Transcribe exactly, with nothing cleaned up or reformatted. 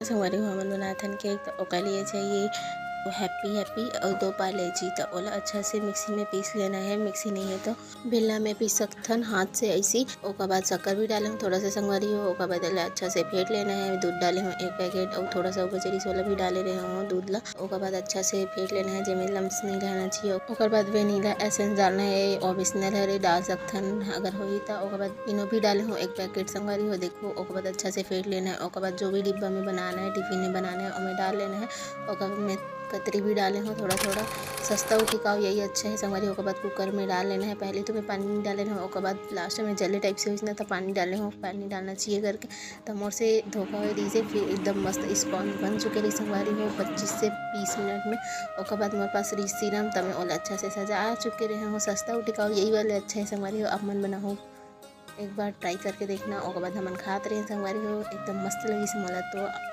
संगवारी हो, हमन बनाथन केक, तो ओकर लिए चाहिए हैप्पी हैप्पी और दो पार्ले जी। तो ओला अच्छा से मिक्सी में पीस लेना है, मिक्सी नहीं है तो बेलना में पीस सकथन हाथ से ऐसी। ओकर बाद शक्कर भी डाले हूँ थोड़ा सा संगवारी हो। ओकर बाद एला अच्छा से फेंट लेना है। दूध डाले हूँ एक पैकेट और थोड़ा सा उबचरी सोला भी डाले रहे हूँ दूध ला। ओकर बाद अच्छा से फेंट लेना है, जेमे लम्स नहीं रहना चाहिए। ओकर बाद वेनिला एसेंस डालना है, ऑप्शनल है, डाल सकथन अगर होही तो। ओकर बाद इनो भी डाले हूँ एक पैकेट संगवारी हो। देखो, ओकर बाद अच्छा से फेंट लेना है। ओकर बाद जो भी डिब्बा में बनाना है, टिफिन में बनाना है, ओमे डाल लेना है। ओकर में कतरी भी डाले हूँ थोड़ा थोड़ा। सस्ता और टिकाऊ यही अच्छा है संगवारी। ओकर बाद कुकर में डाल लेना है। पहले तो मैं पानी नहीं डाले रहूँ, ओकर बाद लास्ट में जले टाइप से होइस ना, तो पानी डाले हूँ, पानी डालना चाहिए करके। तो मोर से धोखा हो रही है, फिर एकदम मस्त स्पॉन्ज बन चुके रही संगवारी हो पच्चीस से बीस मिनट में। ओकर बाद मोर पास रही सीरम, तो मैं ओला अच्छा से सजा चुके रहे हूँ। सस्ता और टिकाऊ यही वाले अच्छा है संगवारी हो, आप मन बनाओ, एक बार ट्राई करके देखना। ओकर बाद हमन खात रहे संगवारी हो, एकदम मस्त लगिस मोला तो।